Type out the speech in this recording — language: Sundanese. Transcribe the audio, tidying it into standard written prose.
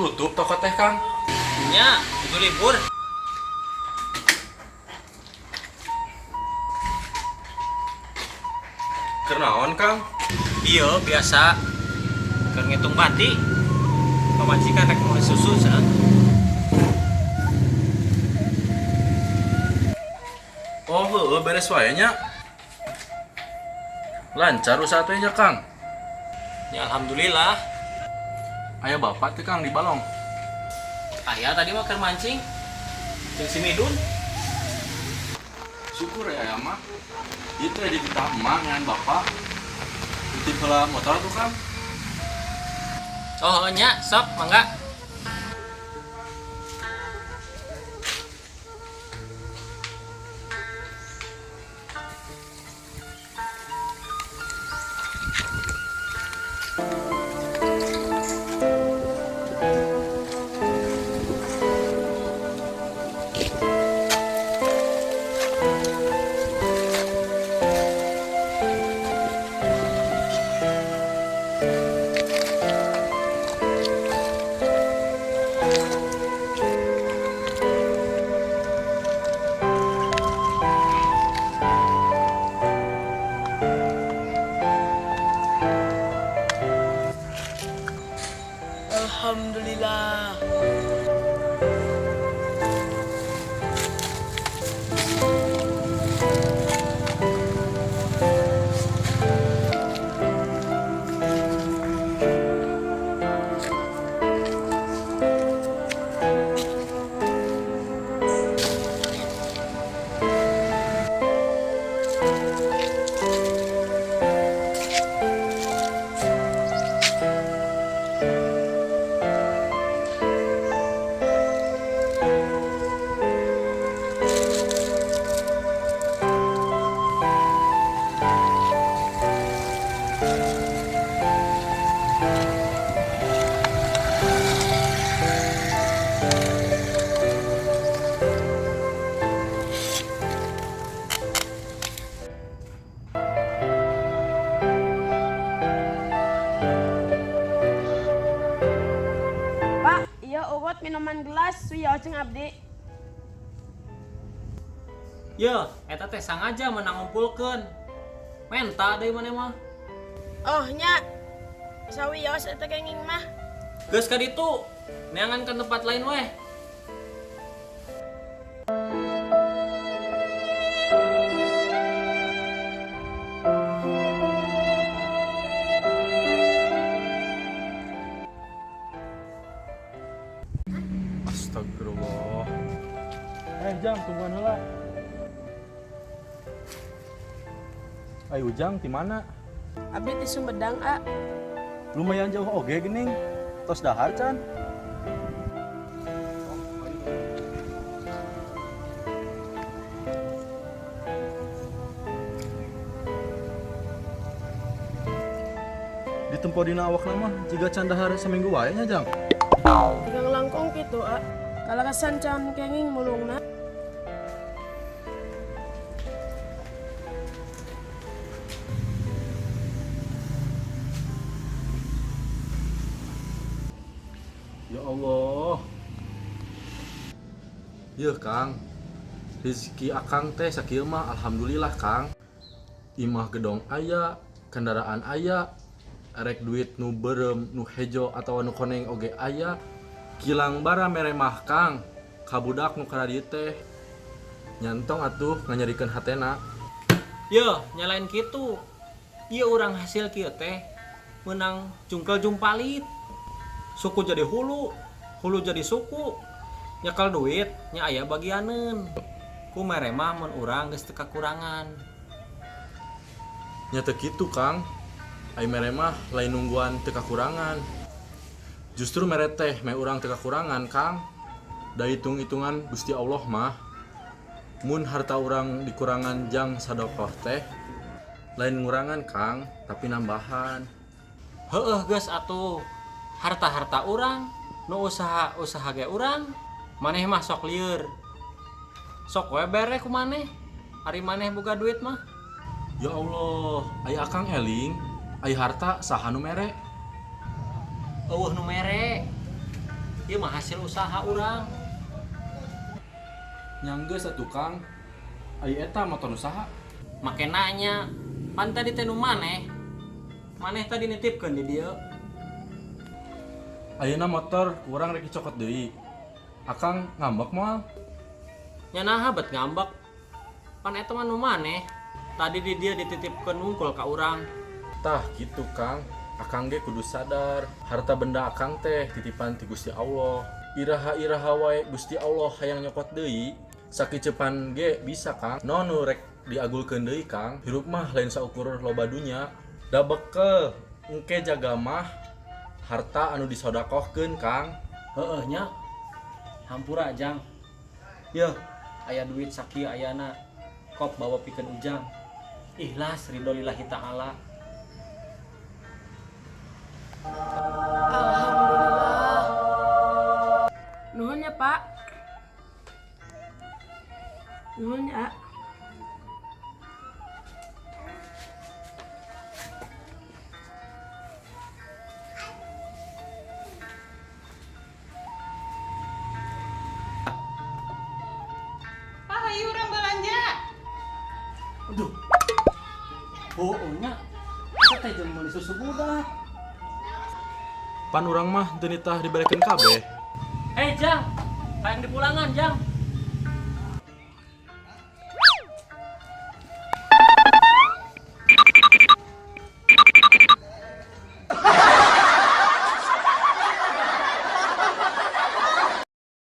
Tutup toko teh, Kang. Nya, itu libur. Keur naon, Kang? Iya, biasa. Keur ngitung bati. Pamajikan rek meuli susu cenah. Oh, heueuh beres wae nya. Lancar usaha teh nya, Kang. Ya alhamdulillah. Aya bapak teh, Kang, di balong. Aya tadi mah keur mancing. Jeung si Midun. Syukur ya aya mah. Ieu teh dititah emak ngan bapak. Titip heula motor tuh, Kang. Oh, nya, sok mangga. Alhamdulillah. Pak, iya urut minuman gelas suya oceng abdi. Ye, eta teh sangaja menang ngumpulkeun. Menta deui maneh mah. Oh nya, sawios eta kenging mah. Geus ka ditu, neangan ke tempat lain weh. Astagfirullah. Eh, Jang, tungguan heula. Ayo Ujang, di mana? Abdi ti Sumedang, A. Lumayan jauh oge gening. Tos dahar can. Ditempo dina awak mah jiga can dahar saminggu wae nya, Jang. Tigang langkung kitu, A. Kalarasan can kenging mulungna. Ya Allah. Yeuh, Kang. Rezeki Akang teh sakieu mah alhamdulillah, Kang. Imah gedong aya, kendaraan aya, erek duit nu beureum, nu hejo atawa nu koneng oge aya. Kilang bara mere mah, Kang. Ka budak nu karadieu teh. Nyantong atuh nganyerikeun hatena. Ye, nyalain kitu. Ieu urang hasil kieu teh menang jungkel jumpalit. Suku jadi hulu, hulu jadi suku. Nyekal duit nya aya bagianeun. Ku mere mah mun urang geus teu kakurangan. Nya teu kitu, Kang. Ai mere mah lain nungguan teu kakurangan. Justru mere teh meh urang teu kakurangan, Kang. Da hitung-hitungan Gusti Allah mah mun harta urang dikurangan jang sadokoh teh lain ngurangan, Kang, tapi nambahan. Heueuh geus atuh. Harta-harta urang, nu usaha-usaha ge urang, maneh mah sok lieur. Sok we bere ku maneh. Ari maneh boga duit mah. Ya Allah, ai Akang eling, ai harta saha nu mere? Eueuh nu mere. Ieu mah hasil usaha urang. Nya geus atuh, Kang. Ai eta motor usaha? Make nanya, pan tadi teh nu maneh. Maneh tadi nitipkeun di dieu. Ayeuna motor ku urang rek dicokot deui. Akang ngambek moal? Nya naha bet ngambek. Pan eta mah nu maneh. Tadi di dieu dititipkeun wungkul ka urang. Tah gitu, Kang. Akang ge kudu sadar, harta benda akang teh titipan ti Gusti Allah. Iraha-iraha wae Gusti Allah hayang nyokot deui, sakicepan ge bisa, Kang. Nu rek diagulkeun deui, Kang. Hirup mah lain saukur loba dunya. Da bekel engke jaga mah harta anu disodakohkeun, Kang. Heeh nya. Hampura, Jang. Yeuh, aya duit sakieu ayana. Kop bawa pikeun Ujang. Ikhlas ridho lillahi ta'ala. Alhamdulillah. Nuhun ya, Pak. Nuhun ya. Pak, hayu urang belanja. Aduh. Oh, nya. Eta teh jeung meuli susu budak. Pan urang mah teu nitah diberekeun kabeh. Eh, Jang. Hayang dipulangan, Jang.